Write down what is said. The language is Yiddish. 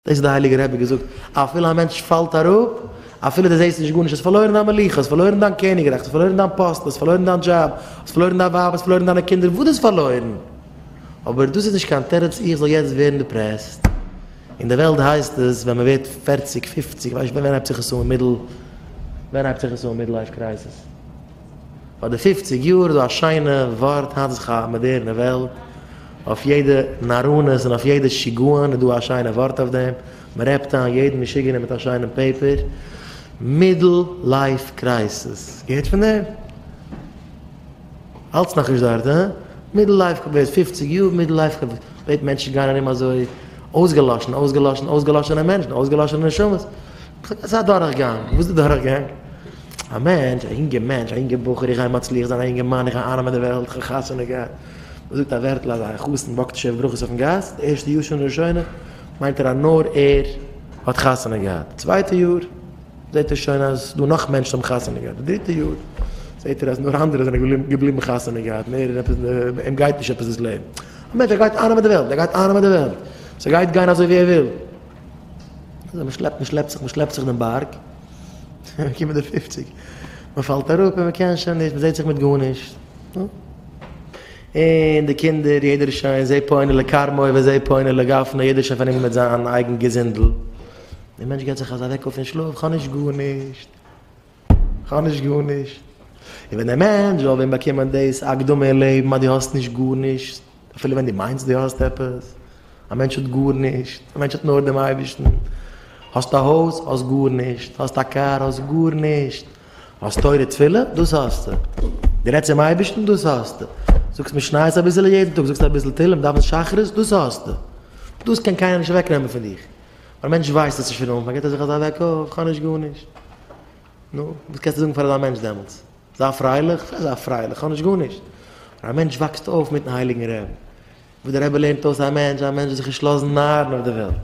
דאס האט דער הייליגער רבי געזאגט, אפילו א מענטש פאלט אראפ, אפילו דו זעסט נישט גארנישט, האסט פארלוירן דיין מלוכה, האסט פארלוירן דיין קעניגרייך, האסט פארלוירן דיין פאסט, האסט פארלוירן דיין דזשאב, האסט פארלוירן דיין ווייב, האסט פארלוירן דיינע קינדער, וואס דו האסט פארלוירן? אבער דאס איז נישט קיין תירוץ איך זאל יעצט ווערן depressed. אין די וועלט הייסט עס ווען מען ווערט פערציג, פופציג, כ'ווייס נישט ווען הייבט זיך עס אן middle, ווען הייבט זיך עס אן middle life crisis? ביי די פופציג יאר איז דא א שיינע ווארט, היינט איז דאך א מאדערנע וועלט, אויף יעדע נאראנות און אויף יעדע שיגעון איז דא א שיינע ווארט אויף דעם, מען wrap ט איין יעדן משוגענער מיט א שיינעם paper, middle life crisis, געהערט פון דעם? האלטסט נאכנישט דארט, הא? middle life ווערט פופציג יאר middle life ווערט מענטשן גייען ארום אזוי אויסגעלאשן אויסגעלאשן אויסגעלאשענע מענטשן אויסגעלאשענע נשמות, ס'איז א דורכגאנג, וואס איז די דורכגאנג? א מענטש, א יונגע מענטש, א יונגע בחור, איך גיי מצליח זיין, א יונגע מאן, איך גיי אייננעמען די וועלט, איך האב חתונה געהאט. מען זאגט א ווערטל אז א חתן וואקט שבע ברכות אויפן גאס, די ערשטע יאר שנה ראשונה מיינט ער אז נאר ער האט חתונה געהאט, די צווייטע יאר זעט ער שוין אז ס'דא נאך מענטשן האבן חתונה געהאט, די דריטע יאר זעט ער אז נאר אנדערע זענען געבליבן חתונה געהאט און ער עפעס אים גייט נישט עפעס דאס לעבן. א מענטש ער גייט אייננעמען די וועלט, ער גייט אייננעמען די וועלט, ס'גייט גיין אזוי ווי ער וויל. אזוי מען שלעפט מען שלעפט זיך מען שלעפט זיך דעם בארג, קומען די פופציג, מען פאלט אראפ און מען קען שוין נישט, מען זעט זיך מיט גארנישט. און די קינדער, יעדער איז שוין זה פונה לכרמו וזה פונה לגפנו, יעדער איז שוין פארנומען מיט זיין אייגן געזינדל. דער מענטש געבט זיך אזא וועק אויף פון שלאף, כ'האב נישט גארנישט, כ'האב נישט גארנישט. און ווען דער מענטש זאל ווען באקומען דאס הקדמה אין לעבן אז דו האסט נישט גארנישט, אפילו ווען דו מיינסט דו האסט עפעס, א מענטש האט גארנישט, א מענטש האט נאר דעם אייבערשטן. האסט א הויז? האסט גארנישט. האסט א קאר? האסט גארנישט. האסט תורה תפילה? דאס האסטו. דו רעדסט צום אייבערשטן? דאס האסטו. זאגסט משניות אביסעלע יעדן טאג, זאגסט אביסל תהלים, דאווענסט שחרית? דאס האסטו. דאס קען קיינער נישט אוועקנעמען פון דיך. ווייל א מענטש ווייסט עס נישט פון אנפאנג, געבט ער זיך אזא וועק אויף, כ'האב נישט גארנישט. נו, וואס קענסטו זאגן פאר אזא מענטש דעמאלטס? זיי פרייליך? וואס זיי פרייליך? כ'האב נישט גארנישט. אבער א מענטש וואקסט אויף מיטן הייליגן רבי'ן. וואס דער רבי לערנט אויס א מענטש, א מענטש זאל זיך נישט לאזן נארן אויף די וועלט.